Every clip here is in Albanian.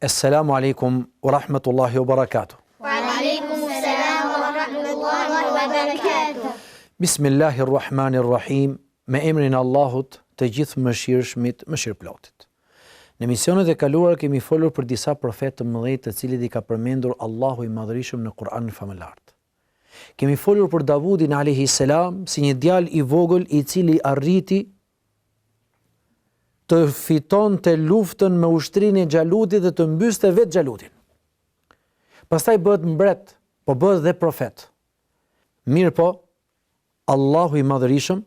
Esselamu alejkum wa rahmetullahi wa barakatuh. Wa alejkum selam wa rahmetullahi wa barakatuh. Bismillahir Rahmanir Rahim, me emrin e Allahut, të gjithëmëshirshmit, mëshirëplotit. Në emisionet e kaluara kemi folur për disa profetë të mëdhenj të cilët i ka përmendur Allahu i Madhërishëm në Kur'anin Famëlartë. Kemi folur për Davudin alejhi selam si një djalë i vogël i cili arriti të fitonte luftën me ushtrinë e Xhalutit dhe të mbyste vetë Xhalutin. Pastaj bëhet mbret, po bëhet dhe profet. Mirëpo, Allahu i Madhërishëm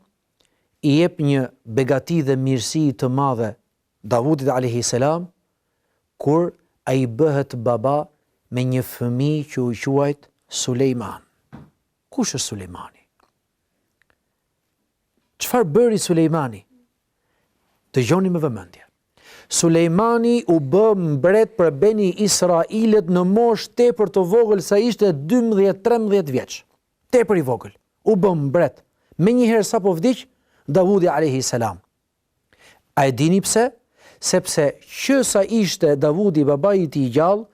i jep një begati dhe mirësi të madhe Davudit alejhi selam kur ai bëhet baba me një fëmijë që u quajt Sulejman. Kush është Sulejmani? Çfarë bëri Sulejmani? Dëgjoni me vëmendje. Sulejmani u bë mbret për Beni Israilët në moshë tepër të vogël sa ishte 12-13 vjeç. Tepër i vogël. U bë mbret. Menjëherë sapo vdiq Davudi alejhi selam. A e dini pse? Sepse që sa ishte Davudi babai i tij gjallë,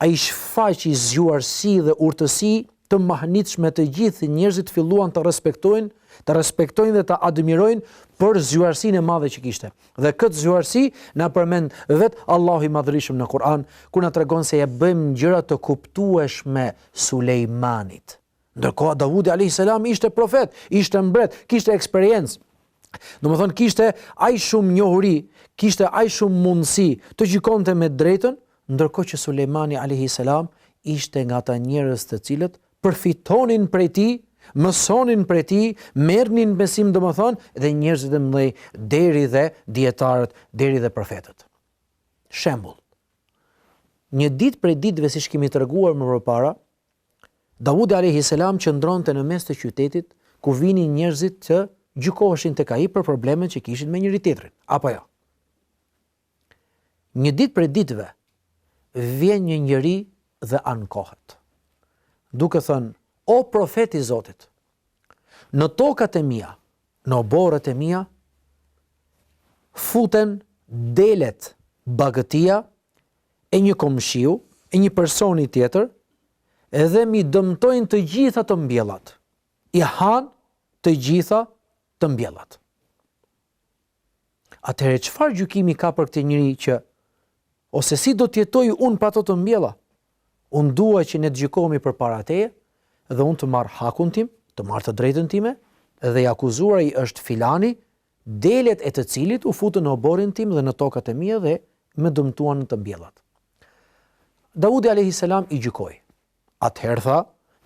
ai shfaqi zgjuarsi dhe urtësi të mahnitshme të gjithë njerëzit filluan të respektojnë, të respektojnë dhe ta admirojnë për zgjuarsinë e madhe që kishte. Dhe këtë zgjuarsi na përmend vetë Allahu i Madhërishëm në Kur'an, kur na tregon se ia bëjmë gjëra të kuptueshme Sulejmanit. Ndërkohë Davudi alayhis salam ishte profet, ishte mbret, kishte eksperiencë. Domethënë kishte aq shumë njohuri, kishte aq shumë mundësi të gjykonte me drejtën, ndërkohë që Sulejmani alayhis salam ishte nga ata njerëz të cilët përfitonin prej tij, mësonin prej tij, merrnin besim domethënë dhe njerëzit e mëdhenj deri dhe dijetarët, deri dhe profetët. Shembull. Një ditë prej ditëve siç kemi treguar më përpara, Davudi alejhi selam qëndronte në mes të qytetit ku vinin njerëzit të gjykoheshin tek ai për problemet që kishin me njëri-tjetrin, apo jo? Një ditë prej ditëve vjen një njeri dhe ankohet, duke thënë, O profet i Zotit, në tokat e mia, në oborret e mia, futen delet bagëtia e një komshiu, e një personi tjetër, dhe m'i dëmtojnë të gjitha të mbjellat. I hanë të gjitha të mbjellat. Atëherë çfarë gjykimi ka për këtë njeri që ose si do të jetoj unë pa ato të mbjella? Unë dua që ne të gjykohemi përpara teje dhe unë të marr hakun tim, të marr të drejtën time dhe i akuzuari është filani, delet e të cilit u futën në oborrin tim dhe në tokat e mia dhe më dëmtuan të mbjellat. Davudi alejhi selam i gjykoi. Atëherë tha,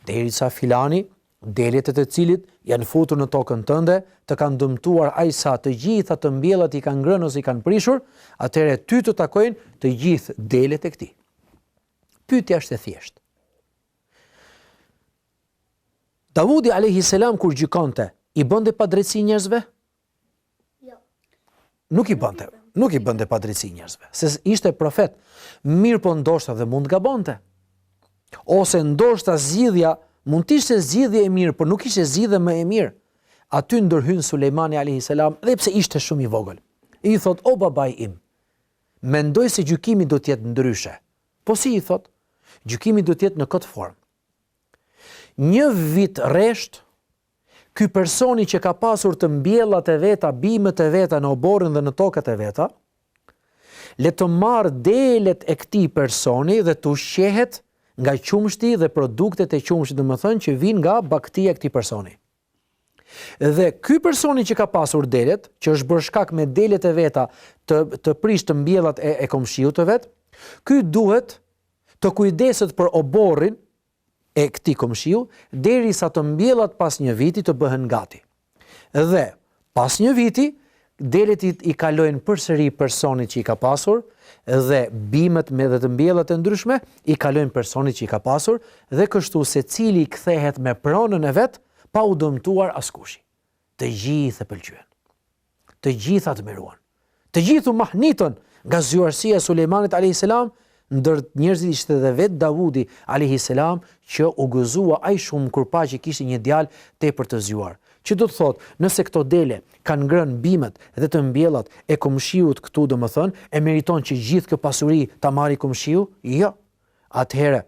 derisa filani, delet e të cilit janë futur në tokën tënde, të kanë dëmtuar aq sa të gjitha të mbjellat i kanë ngrënë ose i kanë prishur, atëherë ty të takojnë të gjithë delet e këtij. Pyetja është e thjeshtë. Davudi alejhi selam kur gjykonte, i bënte padrejtësi njerëzve? Jo. Nuk i bënte, nuk i bënte padrejtësi njerëzve, se ishte profet. Mirëpo ndoshta dhe mund të gabonte. Ose ndoshta zgjidhja mund të ishte zgjidhje e mirë, por nuk ishte zgjidhje më e mirë. Aty ndërhyn Sulejmani alejhi selam, edhe pse ishte shumë i vogël. I thotë, o babai im, mendoj se gjykimi do të jetë ndryshe. Po si i thotë? Gjykimi do të jetë në këtë formë. Një vit rresht, ky personi që ka pasur të mbjellat e veta, bimët e veta në oborrin dhe në tokat e veta, le të marrë delet e këtij personi dhe të ushqehet nga qumështi dhe produktet e qumështit, domethënë që vijnë nga bagëtia e këtij personi. Dhe ky personi që ka pasur delet, që është bërë shkak me delet e veta të të prish të mbjellat e, e komshiut të vet, ky duhet të kujdeset për oborrin e këtij komshiu derisa të mbjellat pas një viti të bëhen gati. Dhe pas një viti delet i, i kalojnë përsëri personit që i ka pasur dhe bimët me dhe të mbjellat e ndryshme i kalojnë personit që i ka pasur dhe kështu secili kthehet me pronën e vet pa u dëmtuar askushi. Të gjithë e pëlqyen. Të gjithë admiruan. Të gjithë u mahnitën nga zgjuarsia e Sulejmanit alejhi selam, ndër njerëzit ishte edhe vetë Davudi alejhi selam që u gëzua aq shumë kur pa që kishte një djalë tepër të zgjuar. Që do të thotë, nëse këto dele kanë ngrënë bimët dhe të mbjellat e komshiut këtu, domethënë, e meriton që gjithë kjo pasuri ta marri komshiu? Jo. Atëherë,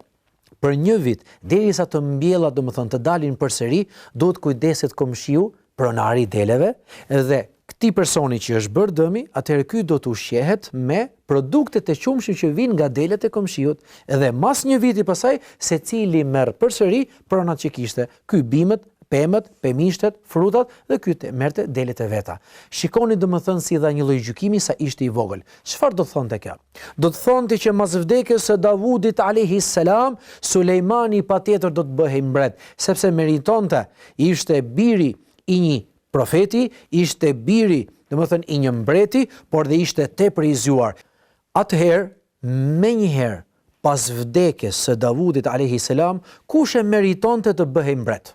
për një vit, derisa të mbjellat, domethënë, të dalin përsëri, duhet kujdeset komshiu, pronari i deleve, dhe këtij personi që është bërë dëmi, atëherë ky do të ushqehet me produktet e qumështit që vijnë nga delet e komshiut, dhe mas një viti pastaj, secili merr përsëri pronat që kishte, ky bimët, pemët, pemishtet, frutat dhe ky të merrte delet e veta. Shikoni domethënë si dha një lloj gjykimi sa ishte i vogël. Çfarë do të thonte kjo? Do të thonte që mas vdekjes së Davudit alejhi selam, Sulejmani patjetër do të bëhej mbret, sepse meritonte, ishte biri i një profeti, ishte biri, domethënë i një mbreti, por dhe ishte tepër i zgjuar. Atëherë, menjëherë pas vdekjes së Davudit alejhi selam, kush e meritonte të bëhej mbret?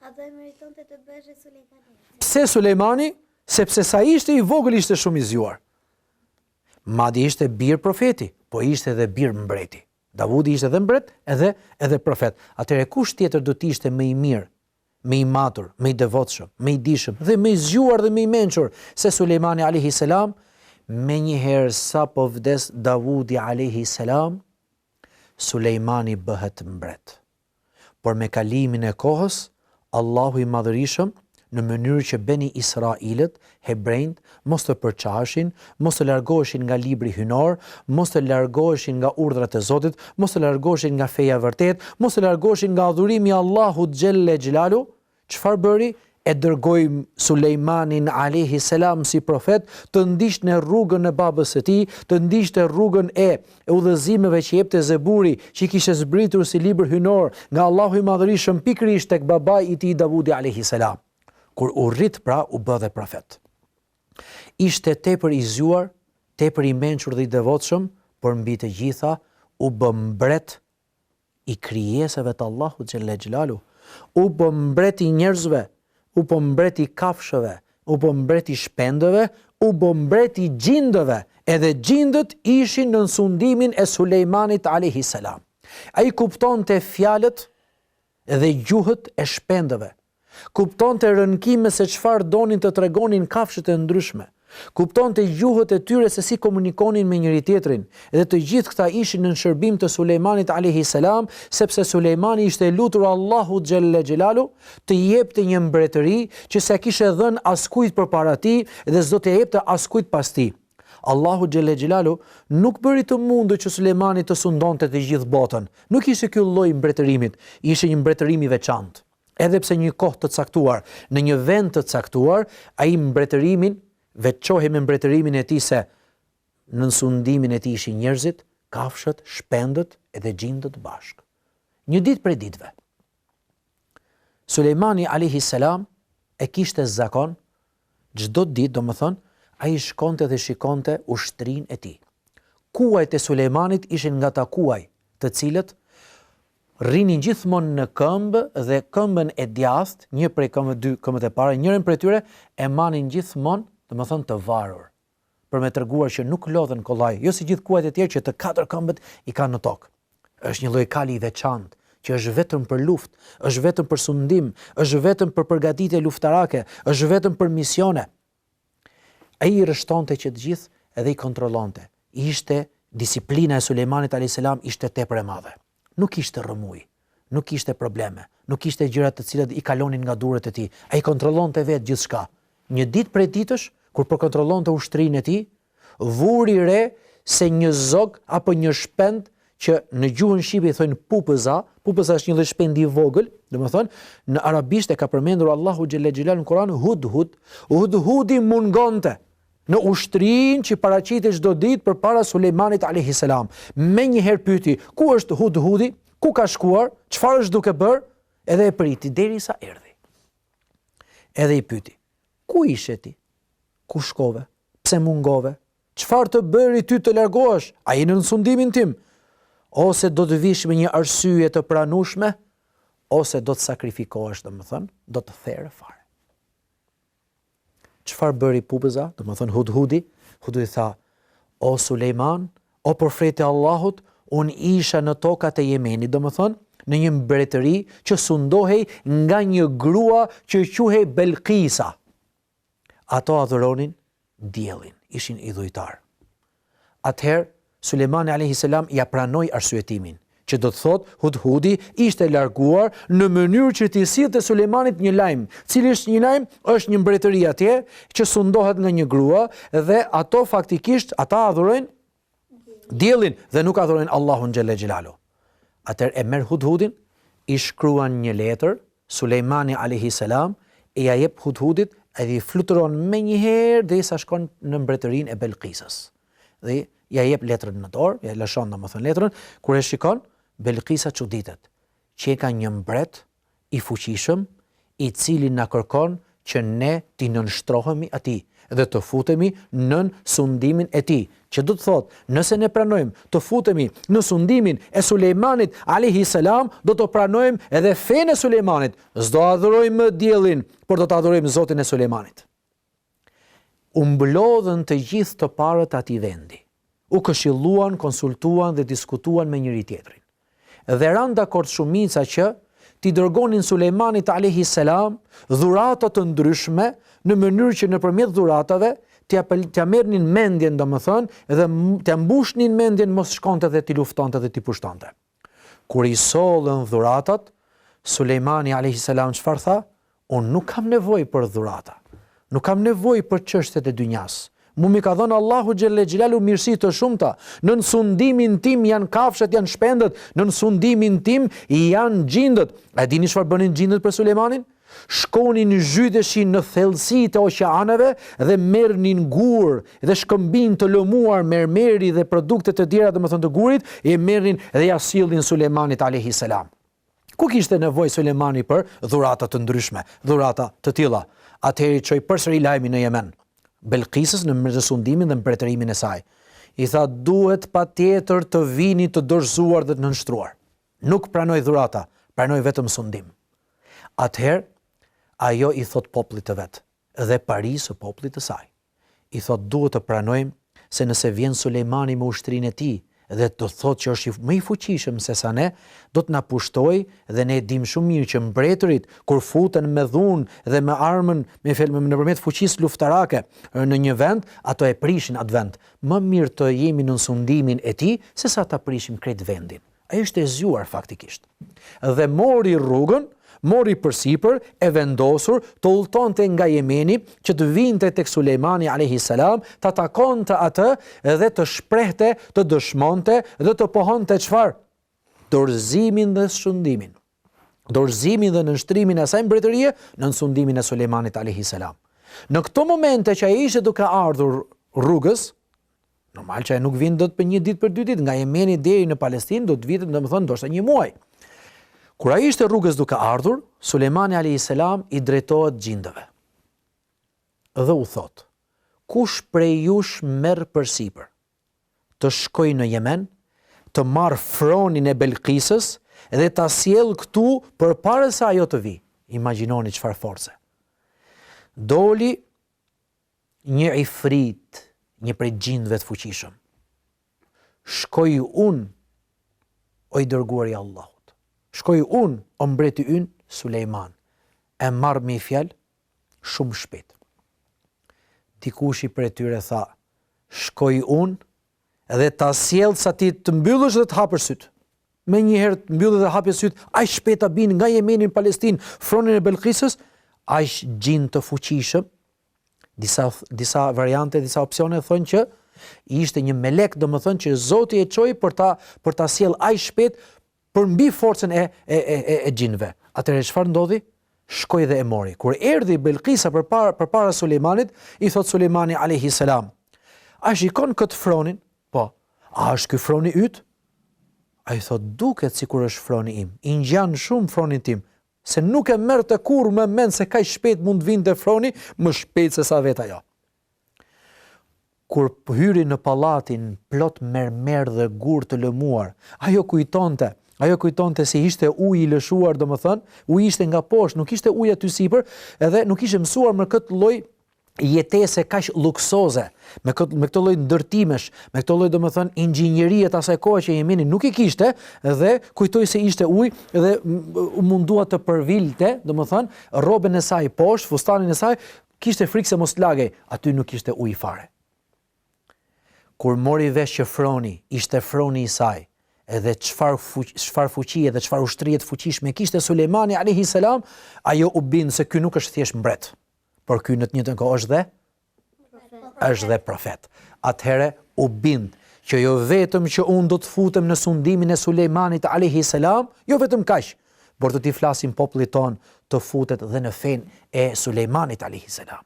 A do e meritonte të bëhej Sulejmani? Pse Sulejmani? Sepse sa ishte i vogël ishte shumë i zgjuar. Madje ishte bir profeti, po ishte edhe bir mbreti. Davudi ishte edhe mbret, edhe edhe profet. Atëherë kush tjetër do të ishte më i mirë, më i matur, më i devotshëm, më i dijshëm dhe më i zgjuar dhe më i mençur se Sulejmani alejhi selam? Menjëherë sapo vdes Davudi alejhi selam, Sulejmani bëhet mbret. Por me kalimin e kohës, Allahu i Madhërishëm, në mënyrë që Beni Israilët, hebrenjtë, mos të përçaheshin, mos të largoheshin nga libri hyjnor, mos të largoheshin nga urdhrat e Zotit, mos të largoheshin nga feja e vërtetë, mos të largoheshin nga adhurimi i Allahut xhelle xhelalu, Çfarë bëri? E dërgoi Sulejmanin alejhi selam si profet të ndiqte rrugën e babës së tij, të ndiqte rrugën e udhëzimeve që jepte Zeburi, që i kishte zbritur si libër hyjnor nga Allahu i Madhërishëm pikërisht tek babai i tij Davudi alejhi selam. Kur u rrit pra u bë dhe profet. Ishte tepër i zgjuar, tepër i mençur dhe i devotshëm, por mbi të gjitha u bë mbret i krijesave të Allahut xhelle xhelaluhu, u bë mbret i njerëzve, u bë mbret i kafshëve, u bë mbret i shpendëve, u bë mbret i xhindëve, edhe xhindët ishin nën sundimin e Sulejmanit alejhi selam. Ai kuptonte fjalët dhe gjuhët e shpendëve, Kuptonte rënkime se çfarë donin të tregonin kafshët e ndryshme. Kuptonte gjuhët e tyre se si komunikonin me njëri-tjetrin. Dhe të gjithë këta ishin nën shërbim të Sulejmanit alejhi selam, sepse Sulejmani ishte lutur Allahut xhelle xhelalu t'i jepte një mbretëri që s'ia kishte dhënë askujt përpara tij dhe s'do t'ia jepte askujt pas tij. Allahu xhelle xhelalu nuk bëri të mundur që Sulejmani të sundonte të gjithë botën. Nuk ishte ky lloj i mbretërimit, ishte një mbretërim i veçantë. Edhe pse një kohë të caktuar, në një vend të caktuar, ai mbretërimin veçohej me mbretërimin e tij se nën sundimin e tij ishin njerëzit, kafshët, shpendët edhe xhindët bashkë. Një ditë prej ditëve, Sulejmani alejhi selam e kishte zakon çdo ditë, domethënë, ai shkonte dhe shikonte ushtrinë e tij. Kuajt e Sulejmanit ishin nga ata kuaj, të cilët rrinin gjithmonë në këmbë dhe këmbën e djathtë, një prej këmbëve, dy këmbët e para, njërën prej tyre e manin gjithmonë, domethënë të varur, për me treguar që nuk lodhen kollaj, jo si gjithë kuajt e tjerë që të katër këmbët i kanë në tokë. Është një lloj kali i veçantë, që është vetëm për luftë, është vetëm për sundim, është vetëm për përgatitje luftarake, është vetëm për misione. Ai i rreshtonte që të gjithë edhe i kontrollonte. Ishte disiplina e Sulejmanit alayhis salam ishte tepër e madhe. Nuk kishte rrëmujë, nuk kishte probleme, nuk kishte gjëra të cilat i kalonin nga duart e tij. Ai kontrollonte vetë gjithçka. Një ditë prej ditësh, kur po kontrollonte ushtrinë e tij, vuri re se një zog apo një shpend që në gjuhën shqipe i thonë pupëza, pupëza është një lloj shpendi i vogël, domethënë në arabisht e ka përmendur Allahu xhelle xhelalu në Kur'an hudhud, hudhudi mungonte në ushtrinë që paraqitej çdo ditë përpara Sulejmanit alayhi salam. Menjëherë pyeti, ku është hudhudi? Ku ka shkuar? Çfarë është duke bërë? Edhe e priti derisa erdhi. Edhe i pyeti, ku ishe ti? Ku shkove? Pse mungove? Çfarë të bëri ty të largohesh? A je nën sundimin tim? Ose do të vish me një arsye të pranueshme, ose do të sakrifikohesh, domethënë, do të therë fare. Çfarë bëri pupëza, domethënë Hudhudi? Hudhudi tha, o Sulejman, o profeti i Allahut, unë isha në tokat e Jemenit, domethënë, në një mbretëri që sundohej nga një grua që quhej Belkisa. Ato adhuronin diellin, ishin idhujtarë. Atëherë, Sulejmani alejhi selam ia pranoi arsyetimin, që do të thotë Hudhudi ishte larguar në mënyrë që t'i sillte Sulejmanit një lajm. Cili është një lajm? Është një mbretëri atje që sundohet nga një grua dhe ato faktikisht ata adhurojnë diellin dhe nuk adhurojnë Allahun xhelle xhelalu. Atëherë e merr Hudhudin, i shkruan një letër Sulejmani alejhi selam e ia jep Hudhudit edhe i fluturon menjëherë derisa shkon në mbretërinë e Belkisës. Dhe ia jep letrën në dorë, ia lëshon domethënë letrën, kur e shikon Belkisa çuditet. Qenka një mbret i fuqishëm, i cili na kërkon që ne t'i nënshtrohemi atij dhe të futemi nën sundimin e tij, që do të thotë, nëse ne pranojmë të futemi në sundimin e Sulejmanit alejhi selam, do të pranojmë edhe fenë e Sulejmanit, s'do adhurojmë më diellin, por do të adhurojmë Zotin e Sulejmanit. U mblodhën të gjithë të parët e atij vendi. U këshilluan, konsultuan dhe diskutuan me njëri-tjetrin. Dhe ranë dakord shumica që t'i dërgonin Sulejmanit alejhi selam dhurata të ndryshme në mënyrë që nëpërmjet dhuratave t'ia t'ia merrnin mendjen domethënë dhe t'ia mbushnin mendjen mos shkonte dhe t'i luftonte dhe t'i pushtonte. Kur i sollën dhuratat, Sulejmani alejhi selam çfarë tha? Unë nuk kam nevojë për dhurata. Nuk kam nevojë për çështjet e dynjasë. Mu m'i ka dhënë Allahu xhelle xhelalu mirësi të shumta. Nën sundimin tim janë kafshët, janë shpendët, nën sundimin tim janë xhindët. A e dini çfarë bënin xhindët për Sulejmanin? Shkonin zhyteshin në thellësi të oqeaneve dhe merrnin gurë dhe shkëmbinj të lëmuar mermeri dhe produkte të tjera, domethënë të gurit, e merrnin dhe ia sillnin Sulejmanit alejhi selam. Ku kishte nevojë Sulejmani për dhurata të ndryshme, dhurata të tilla? Atëherë i çoi përsëri lajmin në Jemen, Belkisës në sundimin dhe mbretërimin e saj. I tha, duhet patjetër të vini të dorëzuar dhe të nënshtruar. Nuk pranoj dhurata, pranoj vetëm sundim. Atëherë, ajo i thotë popullit të vet dhe parisë së popullit të saj. I thotë duhet të pranojmë se nëse vjen Sulejmani me ushtrinë e tij dhe do të thotë që është më i fuqishëm se sa ne, do të na pushtojë dhe ne e dimë shumë mirë që mbretërit kur futen me dhunë dhe me armën, me fjalë nëpërmjet fuqisë luftarake në një vend, ato e prishin atë vend. Më mirë të jemi nën sundimin e tij se sa ta prishim krejt vendin. Ajo ishte e zgjuar faktikisht. Dhe mori rrugën, mori përsipër e vendosur të udhëtonte nga Jemeni që të vinte tek Sulejmani alejhi selam, ta takonte atë dhe të shprehte, të dëshmonte dhe të pohonte çfarë? Dorëzimin dhe sundimin. Dorëzimin dhe nënshtrimin e asaj mbretërie nën sundimin e Sulejmanit alejhi selam. Në këto momente që ai ishte duke ardhur rrugës, Normal që ai nuk vjen dot për një ditë për dy ditë, nga Jemeni deri në Palestinë do të vinte, domethënë ndoshta një muaj. Kur ai ishte rrugës duke ardhur, Sulejmani alayhis salam i drejtohet xhindëve. Dhe u thotë: Kush prej jush merr përsipër të shkojë në Jemen, të marrë fronin e Belkisës dhe ta sjellë këtu përpara se ajo të vijë. Imagjinoni çfarë force. Doli Një ifrit, një prej xhindëve të fuqishëm. Shkoj unë, o i dërguari i Allahut. Shkoj unë, o mbreti ynë, Sulejman. E marr me fjalë shumë shpejt. Dikushi prej tyre tha, shkoj unë dhe ta sjell sa ti të mbyllësh dhe të hapësh sytë. Menjëherë të mbyllë dhe hapje sytë, aq shpejt ta bin nga Jemeni në Palestinë, fronin e Belkisës, aq xhind të fuqishëm, Disa disa variante, disa opsione thonë që ishte një melek, domethënë që Zoti e çoi për ta për ta sjell aq shpejt përmbi forcën e e e e, e xhinëve. Atëherë çfarë ndodhi? Shkoi dhe e mori. Kur erdhi Belkisa përpara përpara Sulejmanit, i thotë Sulejmani alayhi salam: "A shikon këtë fronin? Po. A është ky froni yt?" Ai thotë, "Duket sikur është froni im. I ngjan shumë fronit tim. Se nuk e merrte kurrë me mend se kaq shpejt mund të vinte froni, më shpejt se sa vetë ajo. Kur hyri në pallatin plot mermer dhe gurë të lëmuar, ajo kujtonte, ajo kujtonte se ishte ujë i lëshuar, domethënë, uji ishte nga poshtë, nuk ishte ujë aty sipër, edhe nuk ishte mësuar me këtë lloj. jetese kaq luksoze, me këtë me këtë lloj ndërtimesh, me këtë lloj domethënë inxhinierie të asaj kohe që Jemeni nuk i kishte dhe kujtoi se ishte ujë dhe u mundua të përvilte, domethënë rrobën e saj poshtë, fustanin e saj, kishte frikë se mos lagej, aty nuk kishte ujë fare. Kur mori vesh që froni ishte froni i saj, edhe çfarë çfarë fuqie dhe çfarë ushtrie të fuqishme kishte Sulejmani alejhi selam, ajo u bind se ky nuk është thjesht mbret. por ky në të njëjtën kohë është dhe është dhe profet. Atëherë u bind që jo vetëm që unë do të futem në sundimin e Sulejmanit alejhi selam, jo vetëm kaq, por do t'i flasim popullit tonë të futet dhe në fenë e Sulejmanit alejhi selam.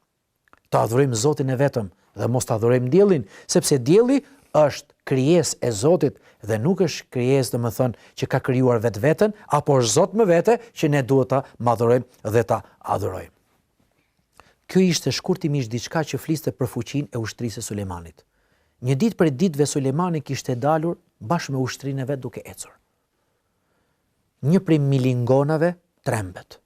Të adhurojmë Zotin e vetëm dhe mos të adhurojmë diellin, sepse dielli është krijesë e Zotit dhe nuk është krijesë, domethënë, që ka krijuar vetveten apo është Zot më vete që ne duhet ta madhërojmë dhe ta adhurojmë. Kjo ishte shkurtimisht diçka që fliste për fuqinë e ushtrisë së Sulejmanit. Një ditë prej ditëve Sulejmani kishte dalur bashkë me ushtrinë e vet duke ecur. Një prej milingonave trembet.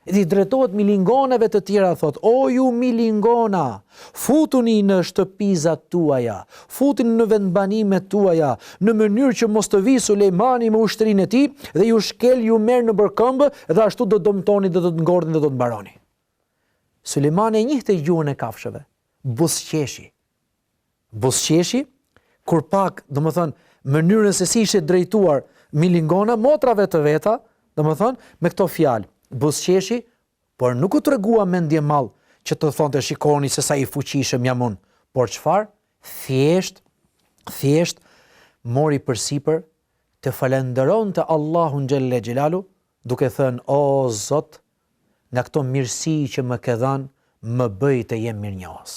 Dhe i drejtohet milingonave të tjera thotë: "O ju milingona, futuni në shtëpizat tuaja, futuni në vendbanimet tuaja, në mënyrë që mos të vijë Sulejmani me ushtrinë e tij dhe ju shkel, ju merr nëpër këmbë dhe ashtu do dëmtoni dhe do të ngordhni dhe do të mbaroni." Sulejmani e njihte gjuhën e kafshëve, buzëqeshi. Buzëqeshi, kur pa, domethënë, mënyrën se si ishte drejtuar milingona motrave të veta, domethënë, me këto fjalë, buzëqeshi, por nuk u tregua mendjemadh që të thonte shikoni se sa i fuqishëm jam unë, por çfarë? Thjesht, thjesht mori përsipër të falënderonte Allahun xhelle xhelalu, duke thënë, O Zot, nga këto mirësi që më ke dhënë, më bëj të jem mirënjohës.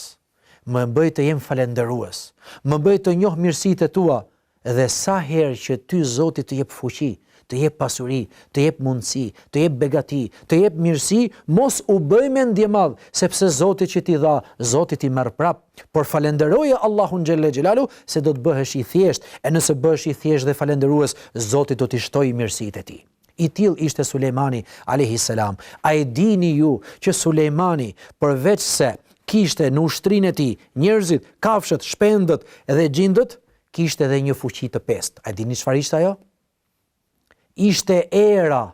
Më bëj të jem falënderues. Më bëj të njoh mirësitë e tua dhe sa herë që ty Zoti të jep fuqi, të jep pasuri, të jep mundësi, të jep begati, të jep mirësi, mos u bëj mendjemadh, sepse Zoti që t'i dha, Zoti t'i merr prapë. Por falënderoje Allahun xhelle xhelalu se do të bëhesh i thjeshtë, e nëse bëhesh i thjeshtë dhe falënderues, Zoti do t'i shtojë mirësitë e tij. I tillë ishte Sulejmani, alejhi selam. A e dini ju që Sulejmani, përveç se kishte në ushtrinë e tij njerëzit, kafshët, shpendët dhe xhindët, kishte edhe një fuqi të pestë. A e dini çfarë ishte ajo? Ishte era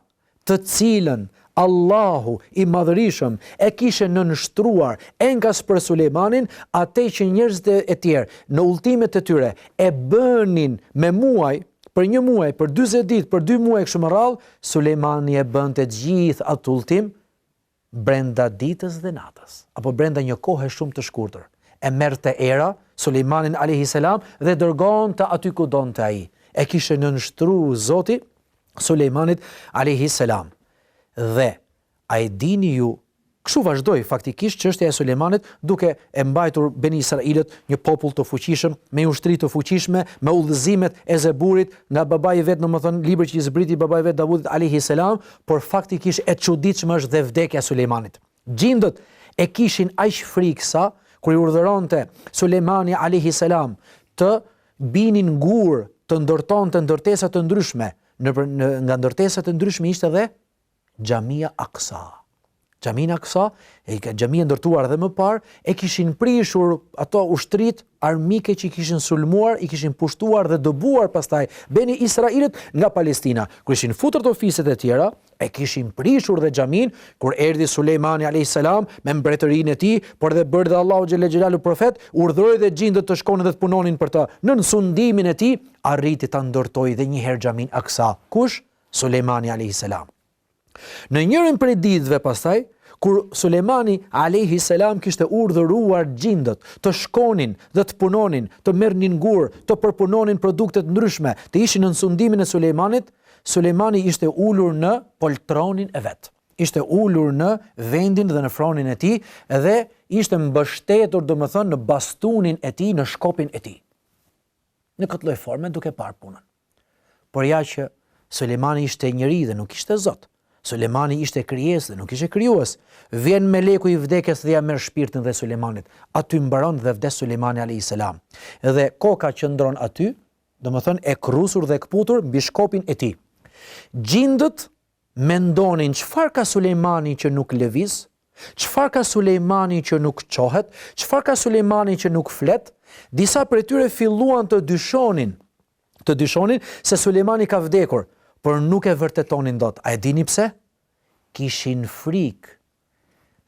të cilën Allahu i Madhërishëm e kishe nënshtruar enkas për Sulejmanin, atë që njerëzit e tjerë në udhëtimet e tyre e bënin me muaj, Për një muaj, për 40 ditë, për dy muaj kështu me radhë, Sulejmani e bënte gjithë atë udhëtim brenda ditës dhe natës, apo brenda një kohe shumë të shkurtër. E merrte era Sulejmanin alejhi selam dhe dërgonte aty ku donte ai. E kishte nënshtru Zoti Sulejmanit alejhi selam. Dhe A e dini ju? Kështu vazhdoi faktikisht çështja e Sulejmanit duke e mbajtur Beni Israilët një popull të fuqishëm, me një ushtri të fuqishme, me udhëzimet e Zeburit nga babai i vet, domethënë libri që i zbriti babai i vet Davudit alejhi selam, por faktikisht e çuditshme është dhe vdekja e Sulejmanit. Xhindët e kishin aq frikë sa kur i urdhëronte Sulejmani alejhi selam të binin gurë, të ndërtonte ndërtesa të ndryshme, nëpër në, nga ndërtesat e ndryshme ishte dhe Xhamia Aksa. Xhaminë Aksa, e xhamia e ndërtuar edhe më parë, e kishin prishur ato ushtritë armike që i kishin sulmuar, i kishin pushtuar dhe dëbuar pastaj Beni Israilët nga Palestina. Kur ishin futur ato fiset e tjera, e kishin prishur dhe xhaminë, kur erdhi Sulejmani alayhis salam me mbretërinë e tij, por dhe bëri dhe Allahu xhelle xhelalu profet, urdhëroi dhe xhindët të shkonin dhe të punonin për të nën sundimin e tij, arriti ta ndërtojë dhe një herë xhaminë Aksa. Kush? Sulejmani alejhi selam. Në njërin prej ditëve pastaj, kur Sulejmani alejhi selam kishte urdhëruar xhindët të shkonin dhe të punonin, të merrnin gurë, të përpunonin produkte të ndryshme, të ishin nën sundimin e Sulejmanit, Sulejmani ishte ulur në poltronin e vet. Ishte ulur në vendin dhe në fronin e tij dhe ishte mbështetur, domethënë, në bastunin e tij, në shkopin e tij. Në këtë lloj forme duke parë punën. Por ja që Sulejmani ishte njeri dhe nuk ishte Zot. Sulejmani ishte krijesë dhe nuk ishte krijues. Vjen meleku i vdekjes dhe ia merr shpirtin dhe Sulejmanit. Aty mbaron dhe vdes Sulejmani alayhis salam. Dhe koka qëndron aty, domethënë e kërrusur dhe e këputur mbi shkopin e tij. Xhindët mendonin çfarë ka Sulejmani që nuk lëviz? Çfarë ka Sulejmani që nuk çohet? Çfarë ka Sulejmani që nuk flet? Disa prej tyre filluan të dyshonin, të dyshonin se Sulejmani ka vdekur, por nuk e vërtetonin dot. A e dini pse? Kishin frikë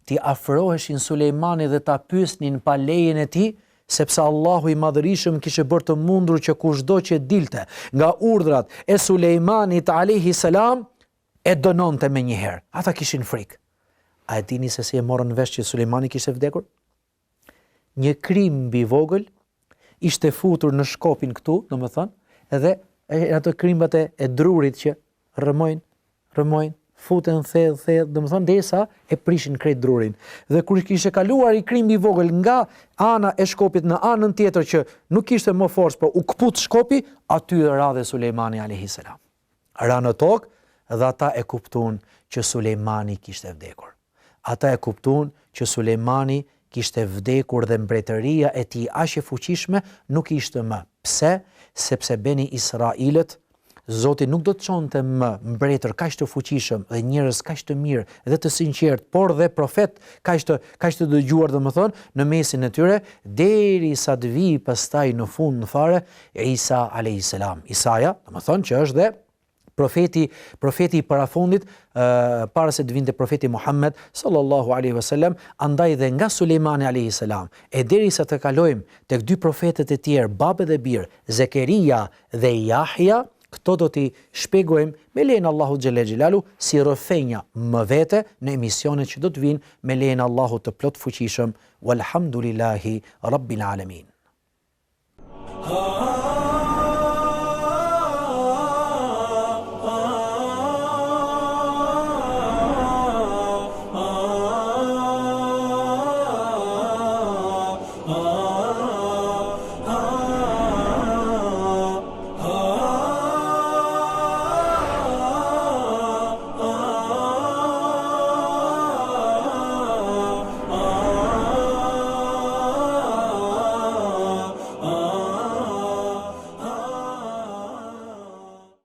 t'i afroheshin Sulejmanit dhe ta pyesnin pa lejen e tij, sepse Allahu i Madhërishëm kishte bërë të mundur që kushdo që dilte nga urdhrat e Sulejmanit alejhi selam e dënonte menjëherë. Ata kishin frikë. A e dini se si e morën vesh që Sulejmani kishte vdekur? Një krimb i vogël ishte futur në shkopin këtu, domethënë, edhe e, ato krimbat e, e drurit që rrëmojnë, rrëmojnë, futen thellë, thellë, domethënë derisa e prishin krejt drurin. Dhe kur kishte kaluar i krimbi i vogël nga ana e shkopit në anën tjetër që nuk kishte më forcë, po u kput shkopi, aty ra dhe Sulejmani alayhis salam. Ra në tokë dhe ata e kuptuan që Sulejmani kishte vdekur. Ata e kuptuan që Sulejmani kishte vdekur dhe mbretëria e tij aq e fuqishme nuk ishte më. Pse? Sepse Beni Israilët, Zoti nuk do të çonte më mbretër kaq të fuqishëm dhe njerëz kaq të mirë dhe të sinqertë, por dhe profetë kaq të kaq të dëgjuar, domethënë, në mesin e tyre, derisa të vijë pastaj në fund fare Isa alejhi selam. Isaja, domethënë që është dhe profeti profeti i parafundit para se të vinte profeti Muhammed sallallahu alaihi wasallam, andaj dhe nga Sulejmani alaihi salam e derisa të kalojmë tek dy profetët e tjerë, babë dhe bir, Zekeria dhe Jahja, këto do t'i shpjegojmë me lejen e Allahut xhelle xhelaluhu si rrëfenja më vete në emisionet që do të vijnë me lejen e Allahut të plotfuqishëm walhamdulillahi rabbil alamin.